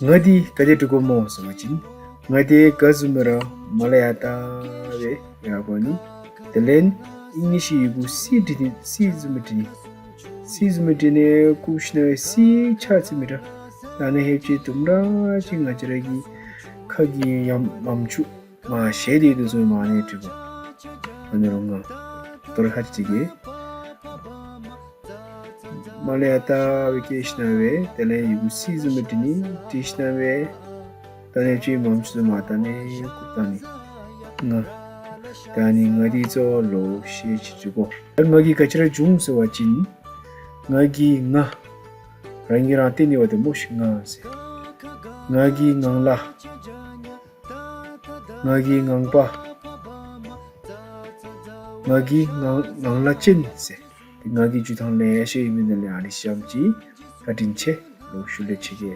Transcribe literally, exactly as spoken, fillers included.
ང་འདི་ག་དེ་འབྲི་དགོཔ་སྨོ་ཟེར་བ་ཅིན་ང་འདི་ག་བཟུམ་སྦེ་ར་མར་ལས་ཡར་ལྟ་སྦེ་ཡར་འབག་ནི། དེ་ལས་ཨིང་ལིཤ་ཡི་གུ་སི་འབྲི་ནི། སི་བཟུམ་སྦེ་འབྲི་ནི། སི་བཟུམ་སྦེ་འབྲི་ནི། བཀུག་ཞིནམ་སྦེ་སི་ཆགས་ཅི་མི་དྲག། ད་ནི་ཧེབ་ཅིག་དུམ་གྲ་ཅིག་ང་བཅས་ར་གི་ཁ་གི་ཡང་མམ་ཆུ་མར་བཞེས་ཏེ་དོ་བཟུམ་མ་ནི་འབྲི་དགོ། ཨ་ནི་རོགས་ང་དོ་རུང་ཧ་ཅི་གེ། མར་ལས་ཡར་ལྟ་སྦེ་བཀལ་ཞིནམ་སྦེ་དེ་ལས་ཡི་གུ་སི་བཟུམ་སྦེ་འབྲི་ནི། འབྲི་ཞིནམ་སྦེ་ད་ནི་ཅིག་མམ་ཆུ་མར་བཏང་ནི། བཀུག་བཏང་ནི། ང་། ད་ནི་ང་འདི་གཙོ་བོ་ལོག་ཤེས་ཅི་འབྲི་དགོ། ད་ང་གིས་ག་ཅི་ར་འབྱུང་ཟེར་བ་ཅིན་ང་གིས་ང་རང་གིས་རང་བསྟན་ནི་འབད་དེ་སྨོ་ཤིག་ང་ཟེར། ང་གིས་ངང་ལ། ང་གིས་ངང་པ། ང་གིས་ངང་ངང་ལག་ཅན་ཟེར། ཏེ་ང་གི་འཇུག་ཐངས་ལེ་ཤ་ཡོད་མི་འདི་ལས་ཨ་ནི་བཟུམ་ཅིག། བཀའ་དྲིན་ཆེ། ལོག་ཞུ་ལེ་ཆེ་གེ།